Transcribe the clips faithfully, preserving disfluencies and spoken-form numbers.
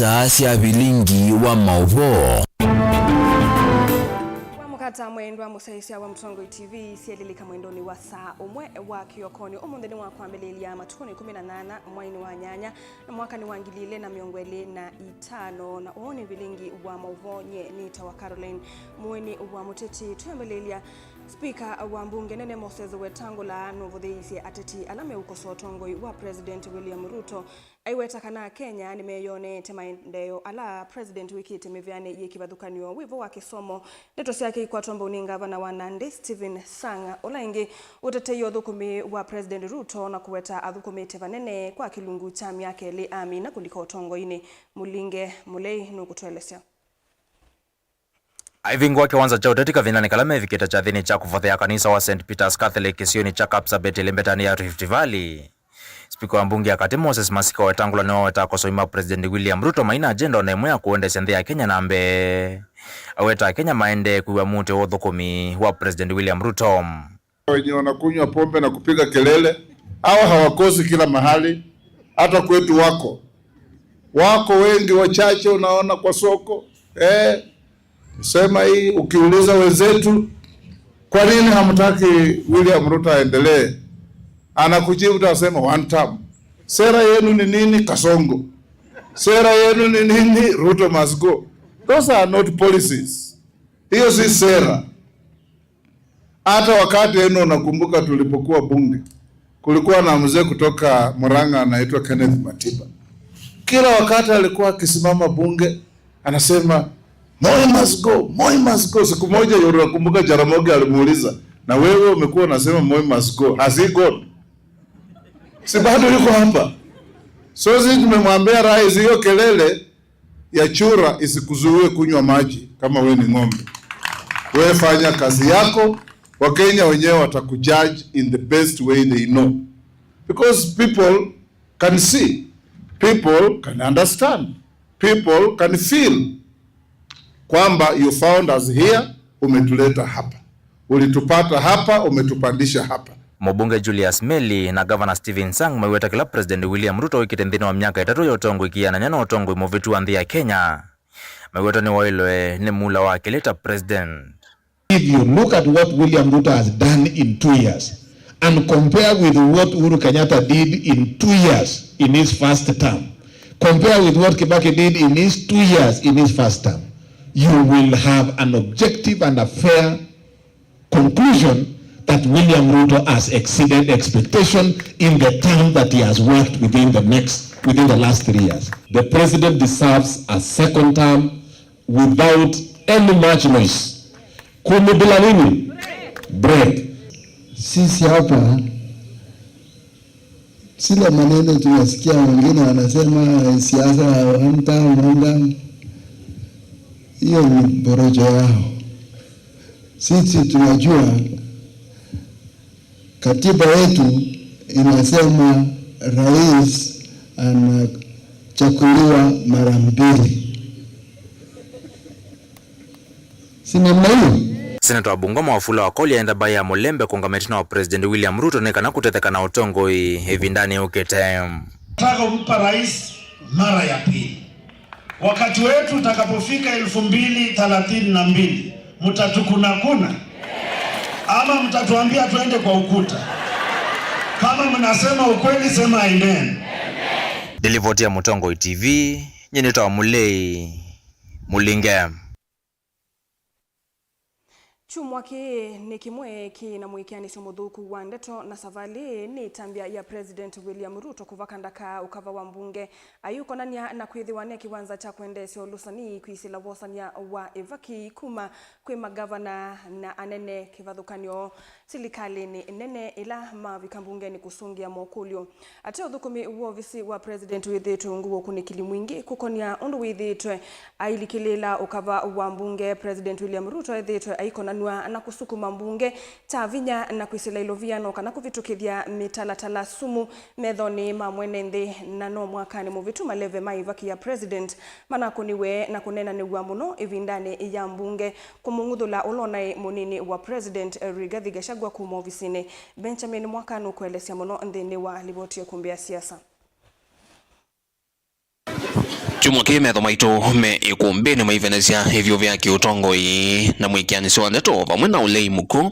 Saa sya vilingi wa maũvoo. Wamũkata mwendwa mũsyaĩĩsya wa Mũtongoi T V, syelilika mwendonĩ wa saa ũmwe wa kĩokonĩ. Ũmũnthĩ nĩ wa kwambĩlĩlya, matukũ nĩ ĩkũmi na nyanya, mwainĩ wa nyanya, na mwaka nĩ wa ngili ilĩ na mĩongo ĩlĩ na itano, na ũũ nĩ vilingi wa maũvoo. Nyie nĩtawa Caroline Mũeni wa Mũteti. Twĩambĩlĩlya, Spika wa mbunge nene Moses Wetangula nũvũthĩĩisye ateti ala meũkosoa ũtongoi wa President William Ruto, aiweta kana Akenya nĩmeyoneete maendeeo ala President wĩkĩte mĩvĩanĩ yĩ kĩvathũkany'o wĩ vo wa kĩsomo. Ndeto syake ikwatwa mbau nĩ ngavana wa Nandi, Stephen Sang, ũla ĩngĩ ũteteie ũthũkũmi wa President Ruto na kũweta athũkũmĩte vanene kwa kĩlungu kya myaka ĩlĩ amina kũlika ũtongoinĩ. Mũlinge Mũlei nũkũtũelesya. Aivingũa kĩwanza kya ũteti kavindanĩ kala mevikĩte kyathĩnĩ kya kũvothea kanisa wa Saint Peter's Catholic kĩsionĩ kya Kapsabet ĩlembetanĩ ya Rift Valley, spika wa mbunge ya katĩ Moses Masika Wetangula nĩwaweta akosoi ma President William Ruto maina agenda ona ĩmwe ya kũendeesya nthĩ ya Kenya na mbee. Aweta Akenya maendee kwĩw'a mũtĩ wa ũthũkũmi wa President William Ruto. Wenye wanakunywa pombe na kupiga kelele, hawa hawakosi kila mahali, hata kwetu wako. Wako wengi, wachache unaona kwa soko. Eh, sema hii, ukiuliza wenzetu, "Kwa nini hamtaki William Ruto aendelee?" Anakujibu, utasema, "One term." Sera yenu ni nini? Kasongo. Sera yenu ni nini? Ruto must go. Those are not policies. Hiyo si sera. Hata wakati eno, nakumbuka tulipokuwa bunge, kulikuwa na mzee kutoka Murang'a anaitwa Kenneth Matiba. Kila wakati alikuwa akisimama bunge, anasema, "Moi must go, Moi must go." Siku moja, yule nakumbuka, Jaramogi alimuuliza, "Na wewe umekuwa unasema Moi must go. Has he gone?" Si bado yuko hapa? So sisi tumemwambia rais, hiyo kelele ya chura isikuzuie kunywa maji kama we ni ng'ombe. We fanya kazi yako, Wakenya wenyewe watakujudge in the best way they know. Because people can see, people can understand, people can feel kwamba you found us here, umetuleta hapa. Ulitupata hapa, umetupandisha hapa. Mũmbunge Julius Meli na Gavana Stephen Sang maiweta kĩla President William Ruto wĩkĩte nthĩnĩ wa myaka ĩtatũ ya ũtongoi kĩanany'a na ũtongoi mũvĩtu wa nthĩ ya Kenya. Maiweta nĩwaĩlwe nĩ muula wa kelĩ ta President. If you look at what William Ruto has done in two years and compare with what Uhuru Kenyatta did in two years in his first term, compare with what Kibaki did in his two years in his first term, you will have an objective and a fair conclusion that William Ruto has exceeded expectation in the term that he has worked within the next, within the last three years. The president deserves a second term without any much noise. Kumi bila nini? Break. Sisi hapa, zile maneno tunasikia wengine wanasema, eh, siasa ya one term, one term, hiyo ni porojo yao. Sisi tunajua katiba yetu inasema rais anachaguliwa mara mbili. Si namna hiyo? Seneta wa Bungoma Wafula Wakoli aenda mbaĩ ya Mũlembe kũngama ĩtina wa President William Ruto nĩ kana kũtetheka na ũtongoi ĩvindanĩ yũkĩte. Nataka kumpa rais mara ya pili. Wakati wetu utakapofika elfu mbili thelathini na mbili, mtatukunakuna ama mtatuambia tuende kwa ukuta? Kama mnasema ukweli, sema amen. Nĩ livoti ya Mũtongoi T V, nyie nĩtawa Mũlei Mũlinge. Kyumwa kĩĩ nĩ kĩmwe kĩ na mũĩkĩanĩsyo mũthũku wa ndeto, na savalĩ ĩĩ nĩ ĩtambya ya President William Ruto kũvaka ndaka ũkava wa mbunge, ayũkonany'a na kwĩthĩwa ne kĩwanza kya kwendeesya ũlũsani kwĩsĩla wosany'a wa ĩvaki kuma kwĩ magavana na anene kĩvathũkany'o silikalĩnĩ nene ĩla mavika mbungenĩ kũsũngĩa mokũlyo. Ate ũthũkũmi wa ovisi wa President wĩthĩĩtwe ũngĩ wa ũkunĩkĩli mwingĩ kũkonĩa ũndũ wĩthĩĩtwe ailikĩlĩĩla ũkava wa mbunge, President William Ruto ethĩĩtwe aikonanw'a na kũsukuma mbunge ta vinya na kwĩsĩla ilovia no kana kũvĩtũkĩthya mĩtalatala sumu methonĩ ma mwene nthĩ, na no mwakanĩ mũvĩtu maleve ma ĩvaki ya President manakũniwe na kũneenanĩw'a mũno ĩvindanĩ ya mbunge. Kũmũng'uthũla ũla ũnaĩ mũnini wa President, Rigathi Gachagua, kuma ovisinĩ. Benjamin Mwaka nũkũelesya mũno nthĩnĩ wa livoti ya Kumbi ya Siasa. Kyumwa kĩĩ metho maitũ me ĩkũmbĩnĩ maivenesya ĩvyũvĩ ya kĩũtongoi na mwĩkĩanĩsyo wa ndeto vamwe na ũlei mũkw'ũ.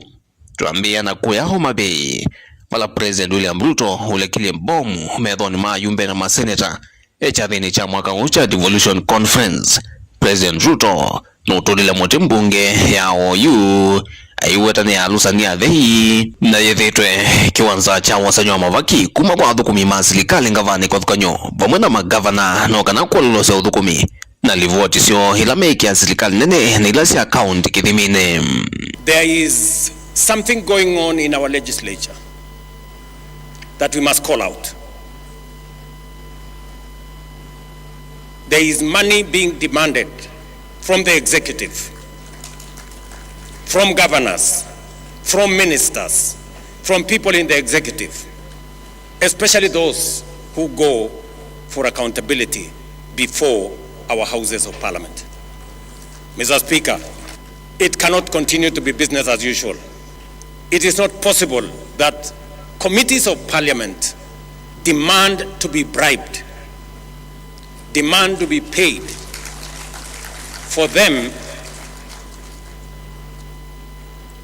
Twambĩĩa na kũya Homa Bay, vala President William Ruto ũlekilye mbomu methonĩ ma ayumbe na maseneta e kyathĩnĩ kya mwaka ũũ kya Devolution Conference. President Ruto nũtũlile mũtĩ mbunge ya oyu aiweta nĩ alusani athei na yĩthĩtwe kĩwanza kya wosany'a wa mavaki kuma kwa athũkũmi ma silikalĩ ngavanĩ kĩvathũkany'o vamwe na magavana no kana kwololosya ũthũkũmi na livoti syoo ila meĩkĩa silikalĩ nene na ila sya kaunti kĩthiminĩ. There is something going on in our legislature that we must call out. There is money being demanded from the executive, from governors, from ministers, from people in the executive, especially those who go for accountability before our Houses of Parliament. Mister Speaker, it cannot continue to be business as usual. It is not possible that committees of parliament demand to be bribed, demand to be paid for them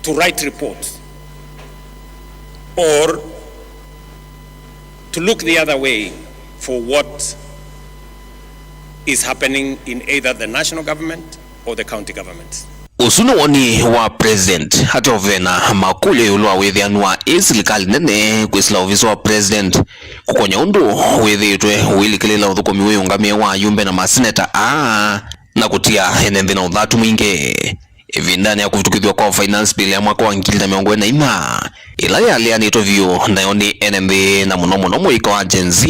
to write reports or to look the other way for what is happening in either the national government or the county government. Ũsu nĩ woni wa President ateũvena makũlyo ĩũlũ wa wĩthĩanu wa ĩ silikalĩ nene kwĩsĩla ovisi wa President kũkony'a ũndũ wĩthĩĩtwe ũilikĩlĩla ũthũkũmi wĩũngamĩe wa ayumbe na maseneta aa na kũtia ene nthĩ na ũthatu mwingĩ. Ĩvindanĩ ya kũvĩtũkĩthw'a kwa Finance Bill ya mwaka wa ngili na mĩongo ĩna na inya, ĩla yaleanĩtwe vyũ nayo nĩ ene nthĩ na mũno mũno mũika wa Gen Z,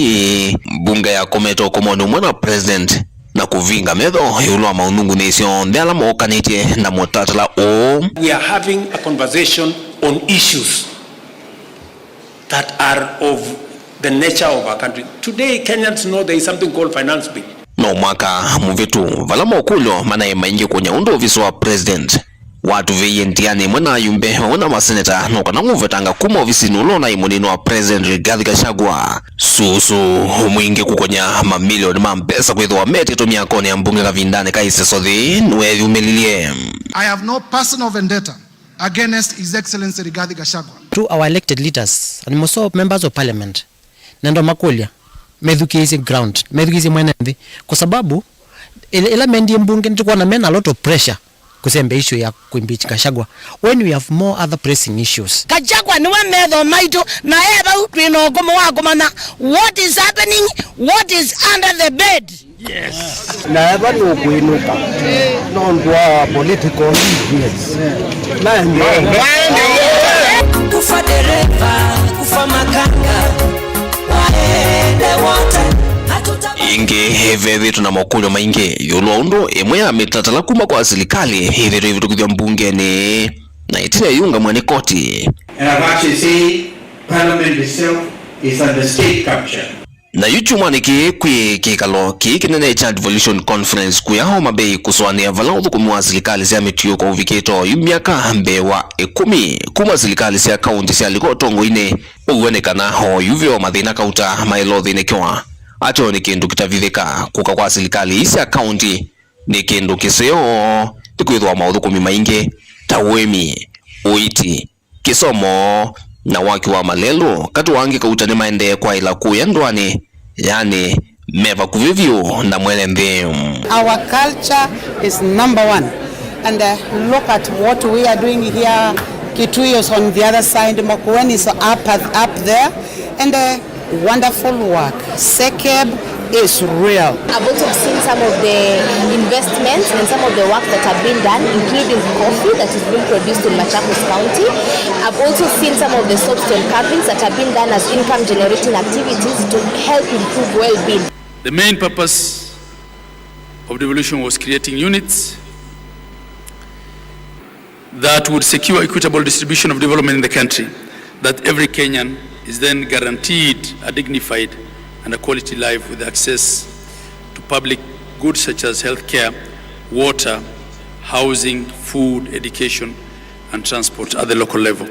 mbunge yakomete ũkomonĩ ũmwe na President na kũvinga metho ĩũlũ wa maũthungunĩsyo onthe ala mookanĩtye na mũtatala ũũ. We are having a conversation on issues that are of the nature of our country. Today, Kenyans know there is something called Finance Bill. No mwaka mũvĩtu, vala mokũlyo manaĩ maingĩ kũnya ũndũ ovisi wa President watũvĩie nthĩanĩ ĩmwe na ayumbe vamwe na maseneta no kana ngũvetanga kuma ovisinĩ ũla ũnaĩ mũnini wa President Rigathi Gachagua. Susu mwingĩ kũkonya mamilioni ma mbesa kwĩthĩwa metĩtwe myakonĩ ya mbunge kavindanĩ ka ĩseso thĩ nĩweyumĩlilye. I have no personal vendetta against His Excellency Rigathi Gachagua. To our elected leaders and more so members of parliament, nendo makũlya methukĩĩsye ground, methukĩĩsye mwene nthĩ, kwa sababu ĩla, ĩla mendie mbunge nĩtũkwona mena a lot of pressure kũsembea issue ya kuimpeach Gachagua when we have more other pressing issues. Gachagua nĩwe metho maitũ na e vau twĩ na ũkũmũ wa kũmanya what is happening, what is under the bed. Yes. Na eva nũkwĩnũka nũndũ wa political weakness. Naendeea. Kufa dereva, kufa makanga, waende wote, hatuta- Ĩngĩ, vethĩtwe na makũlyo maingĩ ĩũlũ wa ũndũ ĩmwe ya mĩtatala kuma kwa silikalĩ ĩthĩtwe ĩvĩtũkĩthw'a mbungenĩ na ĩtina ĩyĩũngamw'a nĩ koti. And I've actually said Parliament itself is under state capture. Na yu kyumwanĩ kĩĩ kwĩ kĩkalo kĩĩ kĩnene kya Devolution Conference kũya Homa Bay kũsũanĩa vala ũthũkũmi wa silikalĩ sya mĩtiũko ũvikĩte oyu myaka mbee wa ĩkũmi kuma silikalĩ sya kaunti syalika ũtongoinĩ. Ũw'o nĩ kana oyu ve o mathĩna kauta maĩla ũthĩnĩkĩwa ateo nĩ kĩndũ kĩtavithĩka. Kũka kwa silikalĩ ii sya kaunti nĩ kĩndũ kĩseo nĩkwĩthĩwa maũthũkũmi maingĩ ta ũĩmi, ũiiti, kĩsomo, na waki wa malelũ, katĩ wa angĩ kauta nĩmaendee kwaĩla kũya ndũanĩ, yani me vakuvĩ vyũ na mwene nthĩ. Our culture is number one. And uh, look at what we are doing here. Kitui is on the other side, Makueni is up, up there. And uh, Wonderful work. Sekeb is real. I've also seen some of the investments and some of the work that have been done, including coffee that is being produced in Machakos County. I've also seen some of the soapstone carvings that have been done as income generating activities to help improve well-being. The main purpose of devolution was creating units that would secure equitable distribution of development in the country, that every Kenyan is then guaranteed a dignified and a quality life with access to public goods such as healthcare, water, housing, food, education, and transport at the local level.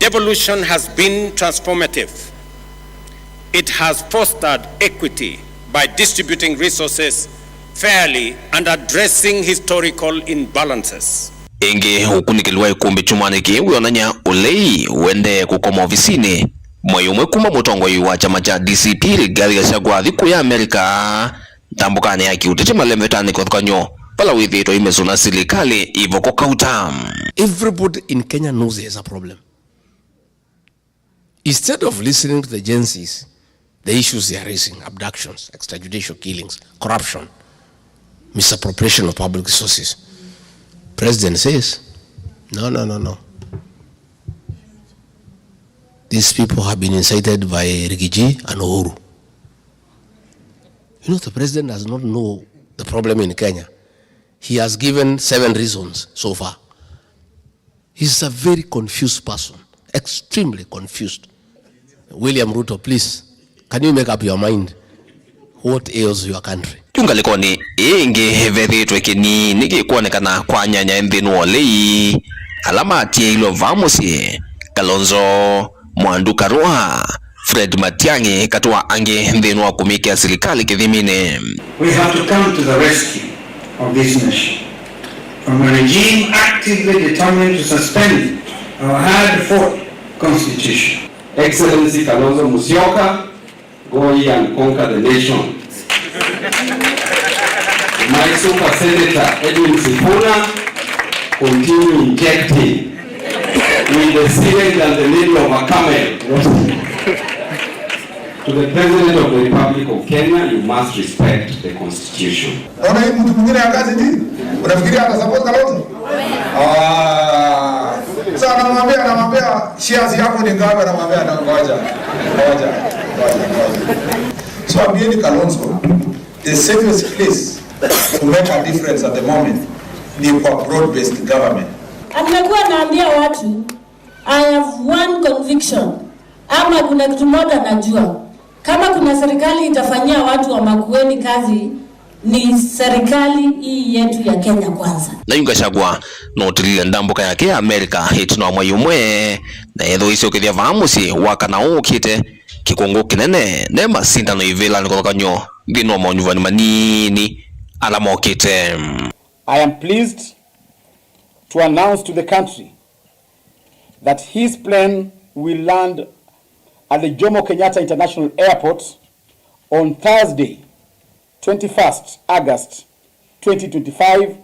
Devolution has been transformative. It has fostered equity by distributing resources fairly and addressing historical imbalances. Ĩngĩ, ũkunĩkĩli wa ĩkũmbĩ kyumwanĩ kĩĩ wĩonany'a ũlei ũendee kũkoma ovisinĩ. Mwei ũmwe kuma mũtongoi wa kyama kya D C P Rigathi Gachagua athi kũya Amerika, ntambũkanĩ ya kĩũteti malemetanĩ kĩvathũkany'o vala wĩthĩĩtwe imesũna silikalĩ ivoko kauta. Everybody in Kenya knows there is a problem. Instead of listening to the Gen Zs, the issues they are raising, abductions, extrajudicial killings, corruption, misappropriation of public resources, President says, no, no, no, no. These people have been incited by Rigiji and Uhuru. You know, the president does not know the problem in Kenya. He has given seven reasons so far. He's a very confused person, extremely confused. William Ruto, please, can you make up your mind? What ails your country? Yu ngalĩkonĩ ĩĩ ĩngĩ vethĩĩtwe kĩnini kĩkwonekana kwa anyanya nthĩnĩ wa ũlei ala matiĩilwe vaa mũsyĩ, Kalonzo, Mwandu Karua, Fred Matiang'i katĩ wa angĩ nthĩnĩ wa kũmĩkĩa silikalĩ kĩthiminĩ. We have to come to the rescue of this nation from a regime actively determined to suspend our hard-fought constitution. Excellency Kalonzo Musyoka, go ye and conquer the nation. My super senator, Edwin Sifuna, continue injecting with the syringe and the needle of a camel. To the President of the Republic of Kenya, you must respect the Constitution. Naona hii mtu mwingine ya kazi ni? Unafikiria atasupport Kalonzo? Ah. Sasa anamwambia, anamwambia, "Shares yako ni ngapi?" Anamwambia, "Na ngoja. Ngoja. Ngoja. Ngoja." So ambieni Kalonzo, the safest place to make a difference at the moment ni kwa broad-based government. Amekuwa anaambia watu, "I have one conviction." Ama kuna kitu moja najua. Kama kuna serikali itafanyia watu wa Makueni kazi, ni serikali hii yetu ya Kenya Kwanza. Na yu Gachagua nũtilile ndambũka yake ya Amerika ĩtina wa mwei ũmwe, na ethĩwa isyokethya vaa mũsyĩ wakana ũũ ũkĩte, kĩkũngũ kĩnene ne masindano ivĩlanĩ kũthokany'o nthĩnĩ wa maũnyuvani manini ala mokĩte. I am pleased to announce to the country that his plane will land at the Jomo Kenyatta International Airport on Thursday, twenty-first August twenty twenty-five,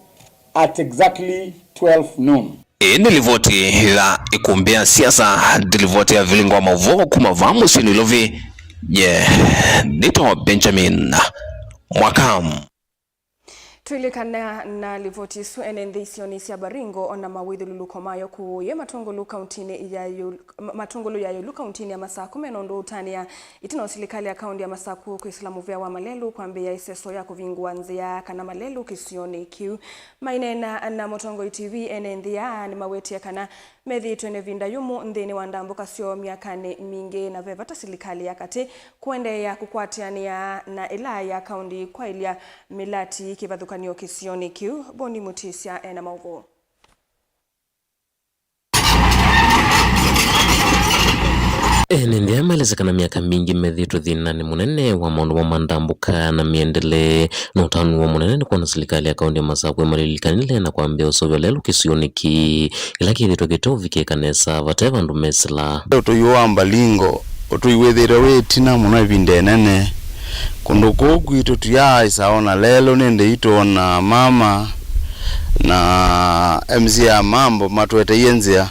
at exactly twelve noon. Ĩĩ nĩ livoti ya ĩkũmbĩ ya siasa, nĩ livoti ya vilingo wa maũvoo kuma vaa mũsyĩ Nairobi. Ye nĩtawa Benjamin Mwaka. Twĩlikana na livoti ĩsu, ene nthĩ isionĩ sya Baringo ona mawĩthyũlũlũko mayo kũũye matũngũlũ kauntinĩ ya Yul-, ma-, matũngũlũ ya Yũlũ kauntinĩ ya Masakũ mena ũndũ ũtanĩa ĩtina wa silikalĩ ya kaunti ya Masakũ kwĩsĩla mũvea wa malelũ kwambĩĩa ĩseso ya kũvingũa nzĩa kana malelũ kĩsionĩ kĩu. Maineena na Mũtongoi T V, ene nthĩ aa nĩmawetie kana methĩĩtwe na ĩvinda yũmũ nthĩnĩ wa ndambũka syoo myakanĩ mingĩ, na ve vata silikalĩ ya katĩ kũendeea kũkwatĩanĩa na ĩla ya kaunti kwaĩlya mĩlati kĩvathũkany'o kĩsionĩ kĩu. Boni Mũtĩsya ena maũvoo. Ene nthĩ aya maelesya kana myaka mingĩ methĩĩtwe thĩnanĩ mũnene wa maũndũ ma mandambũka na mĩendele, na ũtanu woo mũnene nĩ kwona silikalĩ ya kaunti ya Masakũ ĩmalilikanile na kwambĩĩa ũseũvyo lelũ kĩsionĩ kĩĩ. Kĩla kĩthĩtwe kĩteũvikĩka nesa, vate vandũ mesĩla. Ũtũi ũũ wa Baringo, ũtũi wĩthĩĩtwe wĩ ĩtina mũno ĩvinda ĩnene. Kũndũ kũũ kwitũ tũyaaĩsa ona lelũ nĩ ndĩitũ ona mama na M C A ya Mambo matũeteie nzĩa.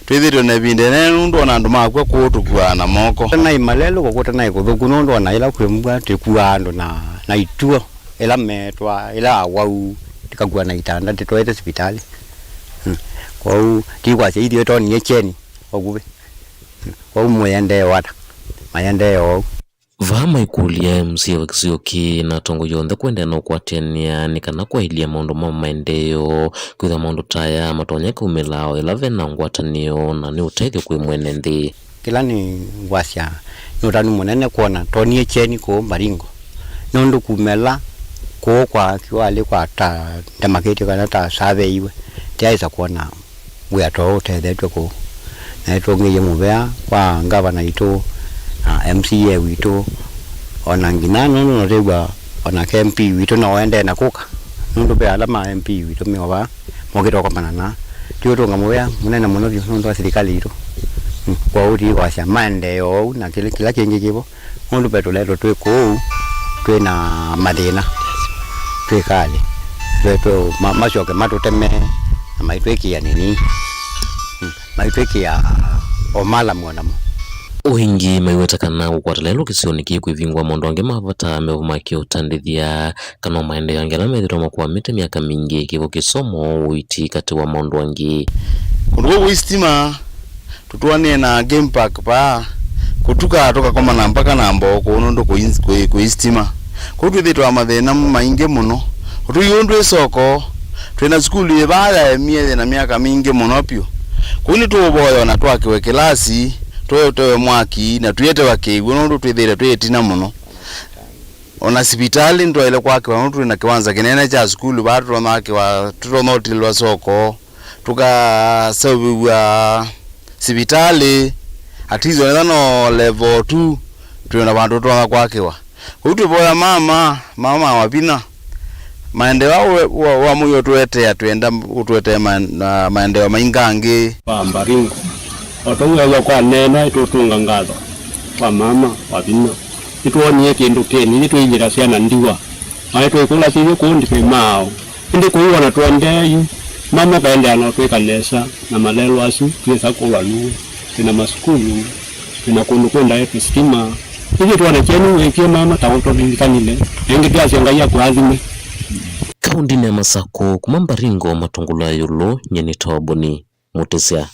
Twĩthĩĩtwe na ĩvinda ĩnene nũndũ ona andũ makw'a kũũ tũkuaa na moko. Naĩ malelũ kũkũta naĩ kũthũku nũndũ ona ĩla kwĩ mbua tĩkuaa andũ na, na ituo. Ĩla meetwa, ĩla awau, tĩkakua na itanda, tĩtwaĩte sivitalĩ. Mm. Kwoou, tikwasya ithyĩ twonie kyeni vakuvĩ. Mm. Kwoou mũyendee o ata? Mayendee oou. Vaa maikũlya M C A wa kĩsio kĩĩ na atongoi onthe kũendeea na ũkwatĩanĩa nĩ kana kwaĩlya maũndũ ma maendeeo, kwĩthĩwa maũndũ ta aya matonya kaumĩla o ĩla ve na ngwatanĩo na nĩ ũtethyo kwĩ mwene nthĩ. Kĩla nĩngwasya nĩ ũtanu mũnene kwona twonie kyeni kũũ Baringo, nũndũ kuma ĩla kũũ kwa kiwalĩ kwa ta ndemakĩtye kana ta saveiwe, tyaĩsa kwona wĩa ta ũũ ũtethetw'e kũũ. Na nĩtwong'eie mũvea kwa ngavana witũ na M C A witũ, o na nginya nũndũ nũtew'a O nake M P witũ no aendee na kũka, nũndũ ve ala ma M P witũ me o vaa mokĩte kũkomana na twĩ ũtũnga mũvea mũnene mũno vyũ nũndũ wa silikalĩ yitũ. Mm, kwoou tũikwasya maendee oou na kĩla, kĩla kĩngĩ kĩvo, nũndũ ve tũletwa twĩ kũu twĩ na mathĩna twĩkalĩ, ve, ve, ma, masyoke matũteme na maitwĩkĩa nini. Mm, maitwĩkĩa o malamu o namo. O ĩngĩ maiweta kana kũkwata lelũ kĩsionĩ kĩĩ kwĩvingũa maũndũ angĩ ma vata mevo ma kĩũtandĩthya kana o maendeeo angĩ ala methĩtwe makwamĩte myaka mingĩ kĩvo kĩsomo, ũiiti katĩ wa maũndũ angĩ. Kũndũ kũu kwĩ sitima, tũtũanĩe na game park vaa, kũtuka tũkakomana mpaka na mboo kũu nũndũ kwĩ, kwĩ, kwĩ sitima. Kũu twĩthĩtwe na mathĩna maingĩ mũno. Ũtũi ũũ ndwĩ soko, twĩ na sukulu ĩ vaa yaemie yĩ na myaka mingĩ mũno vyũ. Kũu nĩtũũvoya o na twakĩwe kĩlasi, tũetewe mwaki, na tũyetewa kĩw'ũ nũndũ twĩthĩĩtwe twĩ ĩtina mũno. O na sivitalĩ nĩtwaĩle kwakĩwa nũndũ twĩ na kĩwanza kĩnene kya sukulu vaa tũtonya akĩwa, tũtonya ũtilĩlwa soko, tũkaseũvĩw'a sivitalĩ, at least onetha no level two twĩ na vandũ tũtonya kwakĩwa. Kũu twĩvoya mama, mama wa vinya, maendeeo wa, wa, wa mũio ũtũetea, twĩenda ũtũetee ma, na maendeeo maingangĩ. Wa Mbaringo, o tau weew'a kwaneenwa, nĩtũũtũnga ngatho kwa mama wa vinya. Nĩtwoonie kĩndũ kĩnĩ, nĩtwĩilĩla syana ndiwa. Maĩ twĩkũla syĩthĩ kũũ ndivĩ maao. Ĩndĩ kũu o na tũendee yu, mama ũkaendeea na ũtwĩka nesa na malelũ asu twĩsa kũlwa lũĩ. Twĩ na masukulu, twĩ na kũndũ kwĩ ndaetĩ sitima. Ithyĩ twone kyenyu wĩkie mama ta ũtũlilikanile. Na ĩngĩ twasya Ngai akũathime. Kaũndĩnĩ ya Masakũ, kuma Mbaringo, Matũngũlũ ya ĩũlũ, nyie nĩ Toboni Mũtĩsya.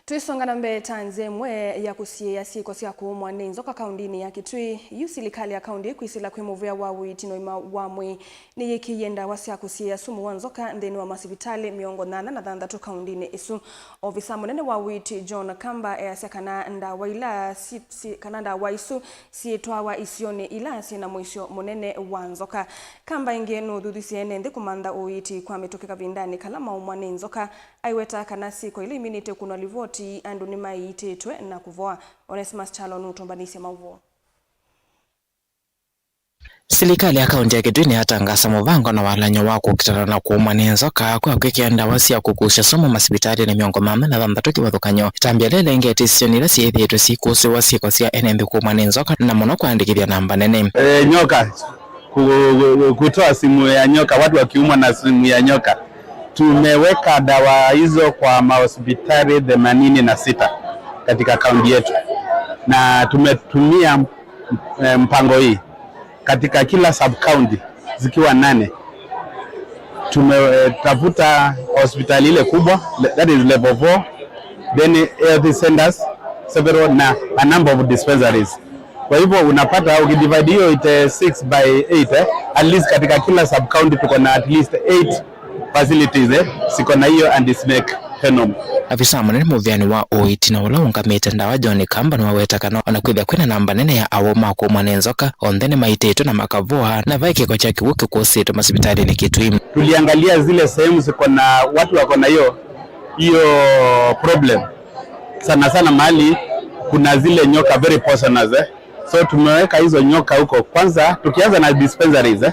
Twĩsonga na mbee, ta nzĩa ĩmwe ya kũsiĩĩa syĩko sya kũũmwa nĩ nzoka kaũndĩnĩ ya Kitui, yu silikalĩ ya kaũndĩ kwĩsĩla kwĩ mũvea wa ũiiti na ũima wa mwĩĩ nĩyĩkĩie ndawa sya kũsiĩĩa sumu wa nzoka nthĩnĩ wa masivitalĩ mĩongo nyanya na thanthatũ kaũndĩnĩ ĩsu. Ovisa mũnene wa ũiiti John Kamba easya kana ndawa ila si, si, kana ndawa isu syĩtwawa isionĩ ila syĩ na mũisyo mũnene wa nzoka. Kamba ĩngĩ nũthuthusye ene nthĩ kũmantha ũiiti kwa mĩtũkĩ kavindanĩ kala maũmwa nĩ nzoka. Aiweta kana syĩko ila iminĩte kũnwa livoti, andũ nĩmaiitĩtwe na kũvoa. Onesimus Kyalo nũtũmbanĩsye maũvoo. Silikalĩ ya kaũntĩ ya Kitui nĩyatangaasa mũvango na walany'o wa kũkitana na kũũmwa nĩ nzoka kwa kwĩkĩa ndawa sya kũkusya sumu masivitalĩnĩ mĩongo manya na thanthatũ kĩvathũkany'o. Ĩtambya lĩlĩ lĩngĩ ĩtĩsĩonĩ ila syĩthĩĩtwe sikũsĩwa syĩko sya ene nthĩ kũũmwa nĩ nzoka na mũno kwandĩkĩthya namba nene. Eh, nyoka. Ku-, ku-, kutoa sumu ya nyoka, watu wakiumwa na sumu ya nyoka. Tumeweka dawa hizo kwa mahospitali themanini na sita katika kaunti yetu, na tumetumia, eh, mpango hii katika kila sub county zikiwa nane. Tumetafuta hospitali ile kubwa, that is level four, then health centers, several, na a number of dispensaries. Kwa hivyo unapata ukidivide hiyo it, eh, six by eight, eh, at least katika kila sub county tuko na at least eight facilities, eh, ziko na hiyo anti-snake venom. Avisa mũnene mũveani wa ũiiti na ũla ũũngamĩte ndawa John Kamba nĩwaweta kana ona kwĩthĩa kwĩna namba nene ya awau ma kũũmwa nĩ nzoka, onthe nĩmaitĩtwe na makavoa, na vai kĩko kya kĩw'ũ kĩkũsĩtwe masivitalĩnĩ Kitui. Tuliangalia zile sehemu ziko na watu wako na hiyo, hiyo problem. Sana sana mahali kuna zile nyoka very poisonous, eh. So tumeweka hizo nyoka huko. Kwanza tukianza na dispensaries, eh.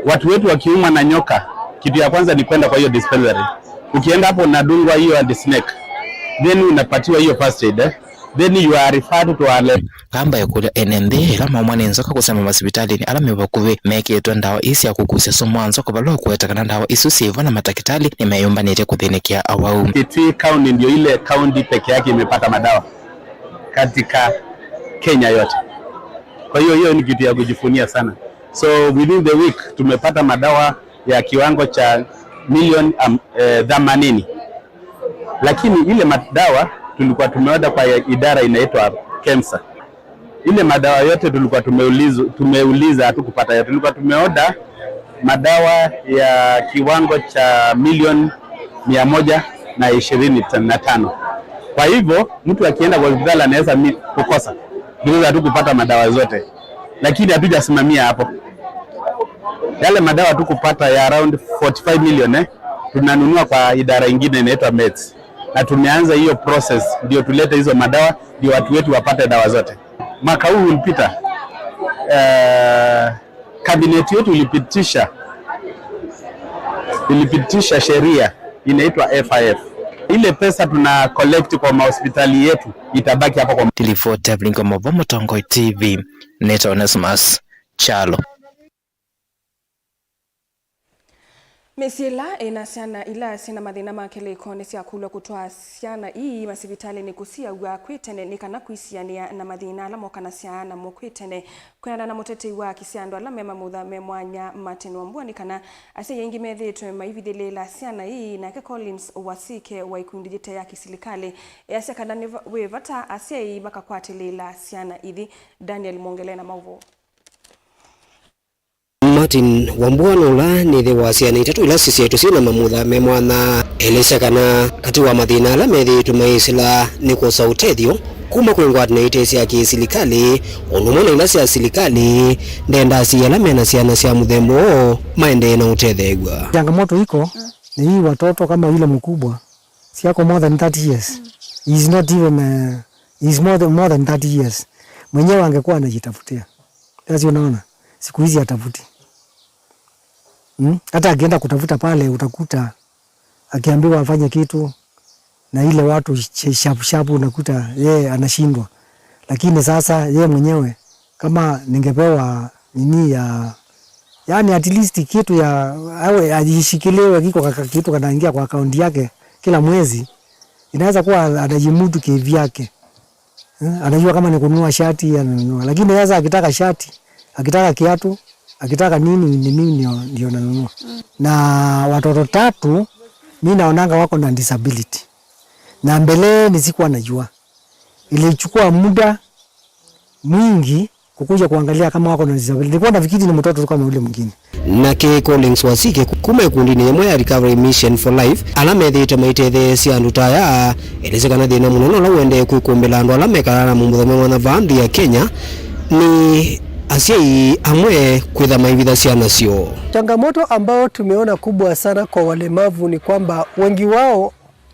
Watu wetu wakiumwa na nyoka, kitu ya kwanza ni kwenda kwa hiyo dispensary. Ukienda hapo unadungwa hiyo anti-snake. Then unapatiwa hiyo first aid, eh. Then you are referred to a le- Kamba ĩkũlya ene nthĩ ĩla maũmwa nĩ nzoka kũsema masivitalĩnĩ ala me vakuvĩ mekĩĩtwe ndawa ii sya kũkusya sumu wa nzoka vala ũkũweta kana ndawa isu syĩvo na matakĩtalĩ nĩmeyũmbanĩtye kũthĩnĩkĩa awau. Kitui County ndio ile county peke yake imepata madawa katika Kenya yote. Kwa hiyo, hiyo ni kitu ya kujivunia sana. So within the week tumepata madawa ya kiwango cha milioni, um, eh, themanini. Lakini ile madawa tulikuwa tumeoda kwa idara inaitwa KEMSA. Ile madawa yote tulikuwa tumeuliza, tumeuliza hatukupata yote. Tulikuwa tumeoda madawa ya kiwango cha milioni mia moja na ishirini na tano. Kwa hivyo mtu akienda kwa hospitali anaweza mi-, kukosa, because hatukupata madawa zote, lakini hatujasimamia hapo. Yale madawa tukupata ya around forty-five million, eh, tunanunua kwa idara ingine inaitwa Meds, na tumeanza hiyo process ndio tulete hizo madawa ndio watu wetu wapate dawa zote. Mwaka huu ulipita, Eh, cabinet yetu ilipitisha, ilipitisha sheria inaitwa F I F. Ile pesa tuna collect kwa mahospitali yetu itabaki hapo kwa Tilifo Tevlingo Movo, Mũtongoi T V, nĩtawa Onesmus Kyalo. Mĩsyĩ ĩla ĩna syana ila syĩna mathĩna ma kĩlĩko nĩsyakulw'a kũtwaa syana ii masivitalĩnĩ kũsiaw'a kwĩ tene nĩ kana kwisianĩa na mathĩna ala mokanasya namo kwĩ tene. Kwĩanana na mũtetei wa haki sya andũ ala me mamutha me mwanya, Martin Wambua, nĩ kana asyai aingĩ methĩĩtwe maivithĩlĩĩla syana ii, nake Collins Wasike wa ikundi yĩte ya kĩsilikalĩ easya kana nĩ va-, wĩ vata asyai makakwatĩlĩĩla syana ithi. Daniel Mwongele na maũvoo. Martin Wambua nũla nĩthĩ wa syana itatũ ila sisyaĩtwe syĩ na mamutha me mwanya. Elesya kana katĩ wa mathĩna ala methĩĩtwe mayĩsĩla nĩ kũsa ũtethyo kuma kwĩ ngwatanĩo ite sya kĩ-silikalĩ, ũndũ ũmwe na ila sya silikalĩ, ndendaa asyai ala mena syana sya mũthemba ũũ maendee na ũtetheew'a. Changamoto iko ni hii, watoto kama yule mkubwa, si ako more than thirty years. He is not even, uh, he is more than, more than thirty years. Mwenyewe angekuwa anajitafutia. Sasa unaona, siku hizi hatafuti. Hmm? Hata akienda kutafuta pale, utakuta akiambiwa afanye kitu na ile watu sh-, shapu shapu, unakuta yeye anashindwa. Lakini sasa yeye mwenyewe, kama ningepewa nini ya, yani, at least kitu ya, awe ajishikiliwe kiko kaka, kitu kanaingia kwa akaunti yake kila mwezi, inaweza kuwa anajimudu kivyake. Eh, anajua kama ni kununua shati, ananunua. Lakini sasa akitaka shati, akitaka kiatu, akitaka nini, ni mimi ndio, ndio nanunua. Mm. Na watoto tatu, mi naonanga wako na disability. Na mbeleni sikuwa najua. Ilichukua muda mwingi kukuja kuangalia kama wako na disability. Nilikuwa nafikiri ni mtoto tu kama ule mwingine. Nake Collins Wasike kuma ĩkundinĩ yĩmwe ya Recovery Mission for Life, ala methĩĩtwe maitetheesya andũ ta aya, elesya kana thĩna mũnene ũla ũendee kwĩkũmbĩla andũ ala mekalaa na mũmutha me mwanya vaa nthĩ ya Kenya nĩ asyai amwe kwĩtha maivitha syana syoo. Changamoto ambayo tumeona kubwa sana kwa walemavu ni kwamba wengi wao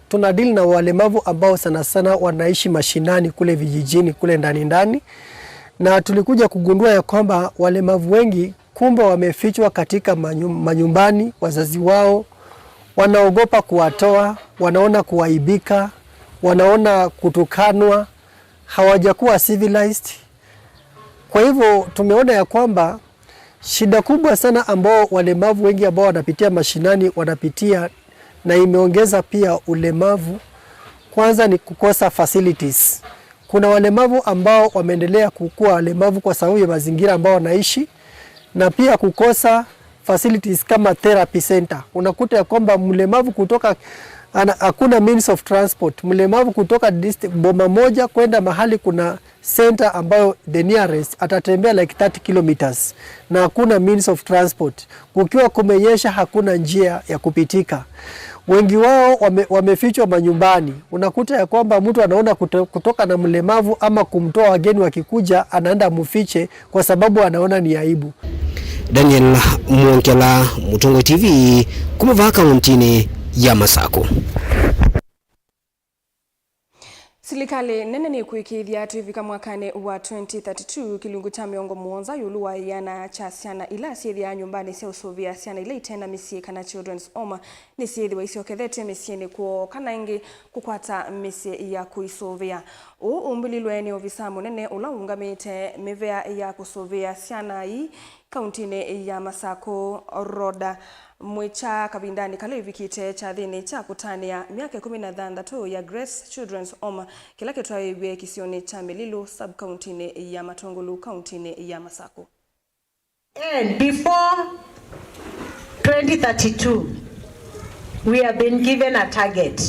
tuna deal na walemavu ambao sana sana wanaishi mashinani kule vijijini, kule ndani ndani. Na tulikuja kugundua ya kwamba walemavu wengi kumbe wamefichwa katika manyu-, manyumbani, wazazi wao wanaogopa kuwatoa, wanaona kuaibika, wanaona kutukanwa, hawajakuwa civilized. Kwa hivyo tumeona ya kwamba shida kubwa sana ambao walemavu wengi ambao wanapitia mashinani wanapitia, na imeongeza pia ulemavu, kwanza ni kukosa facilities. Kuna walemavu ambao wameendelea kukuwa walemavu kwa sababu ya mazingira ambao wanaishi, na pia kukosa facilities kama therapy center. Unakuta ya kwamba mlemavu kutoka, ana-, hakuna means of transport. Mlemavu kutoka dist-, boma moja kwenda mahali kuna center ambayo the nearest atatembea like thirty kilometers, na hakuna means of transport. Kukiwa kumenyesha, hakuna njia ya kupitika. Wengi wao wame-, wamefichwa manyumbani. Unakuta ya kwamba mtu anaona kuto-, kutoka na mlemavu ama kumtoa wageni wakikuja, anaenda mufiche kwa sababu anaona ni aibu. Daniel Mwongela, Mũtongoi T V, kuma vaa kauntinĩ ya Masakũ. Silikalĩ nene nĩkwĩkĩĩthya twĩvika mwakanĩ wa twenty thirty-two, kĩlungu kya mĩongo mũonza ĩũlũ wa ĩana kya syana ila syĩthĩaa nyũmbanĩ sya ũsũvĩa syana ila ite na mĩsyĩ kana children's home nĩsyĩthĩwa isyokethetw'e mĩsyĩnĩ kwoo kana ĩngĩ kũkwata mĩsyĩ ya kũisũvĩa. Ũu ũmbĩlilwe nĩ ovisaa mũnene ũla ũũngamĩte mĩvea ya kũsũvĩa syana ii kauntinĩ ya Masakũ, Rhoda Mwĩkya, kavindanĩ kala ĩvikĩte kyathĩnĩ kya kũtanĩa myaka ĩkũmi na thanthatũ ya Grace Children's Home kĩla kĩtwaĩĩw'e kĩsionĩ kya Mĩlilũ, sub-kauntinĩ ya Matũngũlũ, kauntinĩ ya Masakũ. And before twenty thirty-two, we have been given a target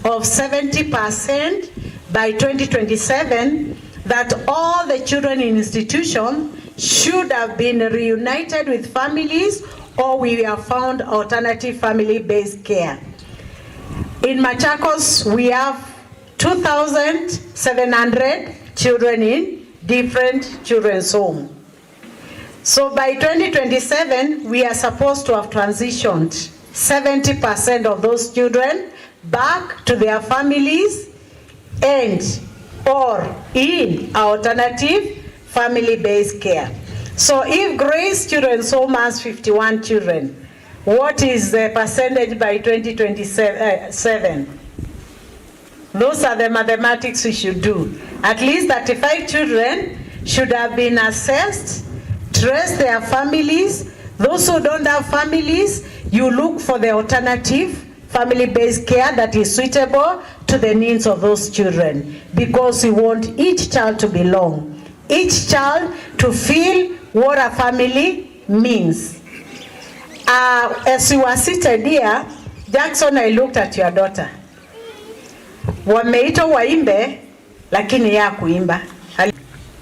of seventy percent by twenty twenty-seven, that all the children in institution should have been reunited with families, or we have found alternative family-based care. In Machakos, we have two thousand seven hundred children in different children's home. So by twenty twenty-seven, we are supposed to have transitioned seventy percent of those children back to their families and or in alternative family-based care. So if Grace Children's Home has fifty-one children, what is the percentage by twenty twenty-seven? Those are the mathematics we should do. At least thirty-five children should have been assessed, trace their families. Those who don't have families, you look for the alternative family-based care that is suitable to the needs of those children, because we want each child to belong, each child to feel what a family means. Uh, as you were seated here, Jackson, I looked at your daughter. Wameitwa waimbe, lakini ya kuimba.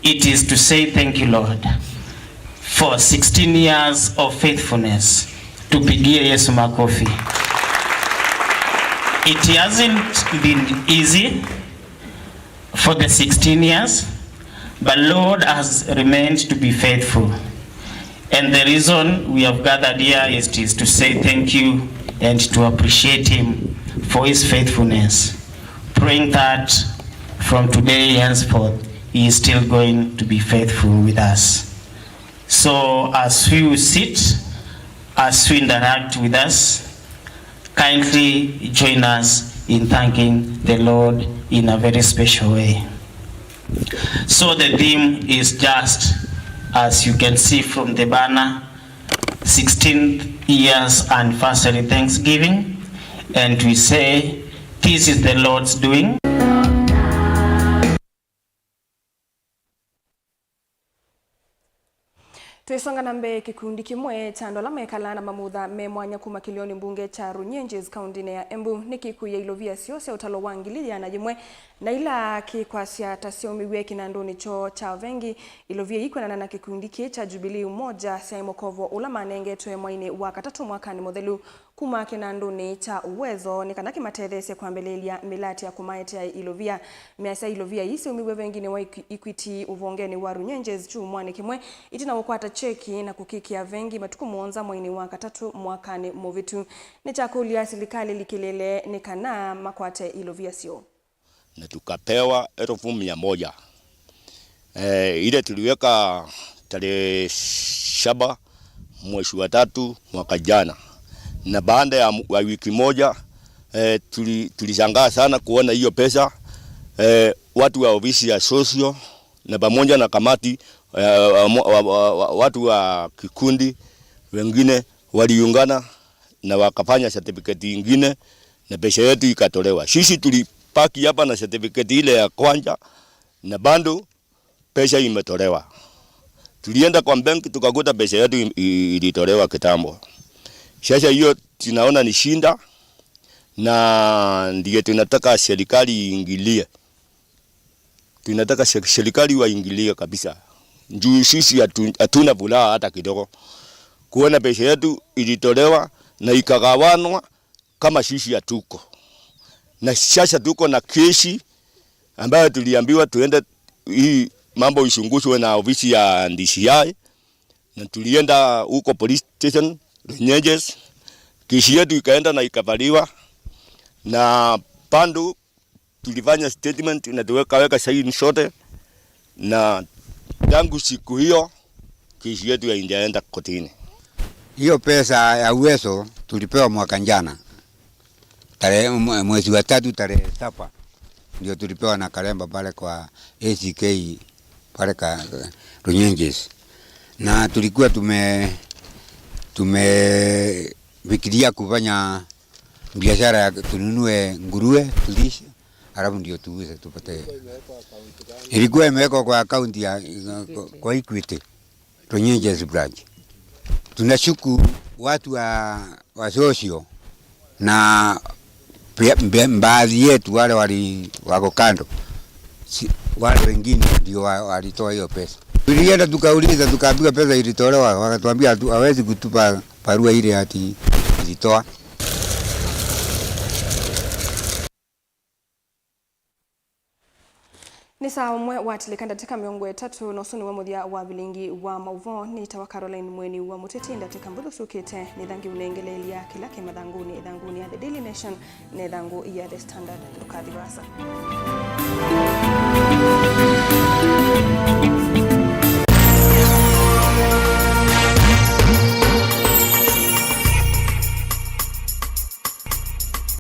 It is to say thank you, Lord, for sixteen years of faithfulness. Tupigie Yesu makofi. It hasn't been easy for the sixteen years, but Lord has remained to be faithful. And the reason we have gathered here is, is to say thank you and to appreciate him for his faithfulness, praying that from today henceforth, he is still going to be faithful with us. So as we sit, as we interact with us, kindly join us in thanking the Lord in a very special way. So the theme is just, as you can see from the banner, sixteenth year's anniversary Thanksgiving, and we say, "This is the Lord's doing." Twĩsonga na mbee, kĩkundi kĩmwe kya andũ ala mekalaa na mamutha me mwanya kuma kĩlĩonĩ mbunge kya Runyenjes, kaũntĩnĩ ya Embu, nĩkĩkũie ilovia syoo sya ũtalo wa ngili ĩana yĩmwe na ila kĩkwasya ta syaumĩw'e kĩnandũnĩ kyoo kya vengi. Ilovia ii kwĩanana na kĩkundi kĩĩ kya Jubilee Umoja syaĩ mũkovo ũla manengetwe mweinĩ wa katatũ mwakanĩ mũthelu kuma kĩnandũnĩ kya Uwezo nĩ kana kĩmatetheesye kwambĩlĩĩlya mĩlatĩ ya kũmaetea ilovia. Measya ilovia ii syaumiw'e venginĩ wa Equi-, Equity ũvongenĩ wa Runyenjes kyumwanĩ kĩmwe ĩtina wa kũkwata kyeki na kũkĩkĩa vengi matukũ mũonza mweinĩ wa katatũ mwakanĩ mũvĩtu. Nĩkyakũlya silikalĩ ĩlikĩlĩle nĩ kana makwate ilovia syoo. Na tukapewa elfu mia moja. Eh, ile tuliweka tarehe saba mwezi wa tatu mwaka jana. Na baada ya mu-, wa wiki moja, eh, tuli-, tulishangaa sana kuona hiyo pesa. Eh, watu wa ofisi ya social na pamoja na kamati, eh, wa, wa, wa, wa, watu wa kikundi wengine waliungana na wakafanya certificate ingine na pesa yetu ikatolewa. Sisi tulibaki hapa na certificate ile ya kwanza na bado pesa imetolewa. Tulienda kwa bank tukakuta pesa yetu i-, i-, ilitolewa kitambo. Sasa hiyo tunaona ni shinda na ndiye tunataka serikali iingilie. Tunataka se-, serikali waingilie kabisa. Juu sisi hatu-, hatuna furaha hata kidogo. Kuona pesa yetu ilitolewa na ikagawanwa kama sisi hatuko. Na sasa tuko na kesi ambayo tuliambiwa tuende hii mambo ichunguzwe na ofisi ya D C I, na tulienda huko police station Runyenjes. Kesi yetu ikaenda na ikavaliwa, na bado tulifanya statement na tuwekaweka saini sote, na tangu siku hiyo kesi yetu haijaenda kotini. Hiyo pesa ya Uwezo tulipewa mwaka jana, tarehe, mwe-, mwezi wa tatu tarehe saba, ndio tulipewa na Kalemba pale kwa A C K pale ka, Runyenjes. Na tulikuwa tume-, tumefikiria kufanya biashara ya tununue nguruwe, tulishe, halafu ndio tuuze tupate. Ilikuwa imewekwa kwa akaunti ya, kwa, kwa Equity, Runyenjes branch. Tunashuku watu wa, wa social na pia, mbe-, baadhi yetu wale wali-, wako kando. Si, wale wengine ndio wa-, walitoa hiyo pesa. Tulienda tukauliza, tukaambiwa pesa ilitolewa, wakatuambia hatu-, hawezi kutupa barua ile ati ilitoa. Nĩ saa ũmwe watilĩka ndatĩka mĩongo ĩtatũ, na ũsu nĩwe mũthya wa vilingi wa maũvoo. Nĩtawa Caroline Mweni wa Mũteti. Ndatĩka mbũthũ syũkĩte, nĩthangi ũnengeleelya kĩla kĩ mathangũnĩ, ĩthangũnĩ ya The Daily Nation na ĩthangũ ya The Standard. Ndũkathi vaasa.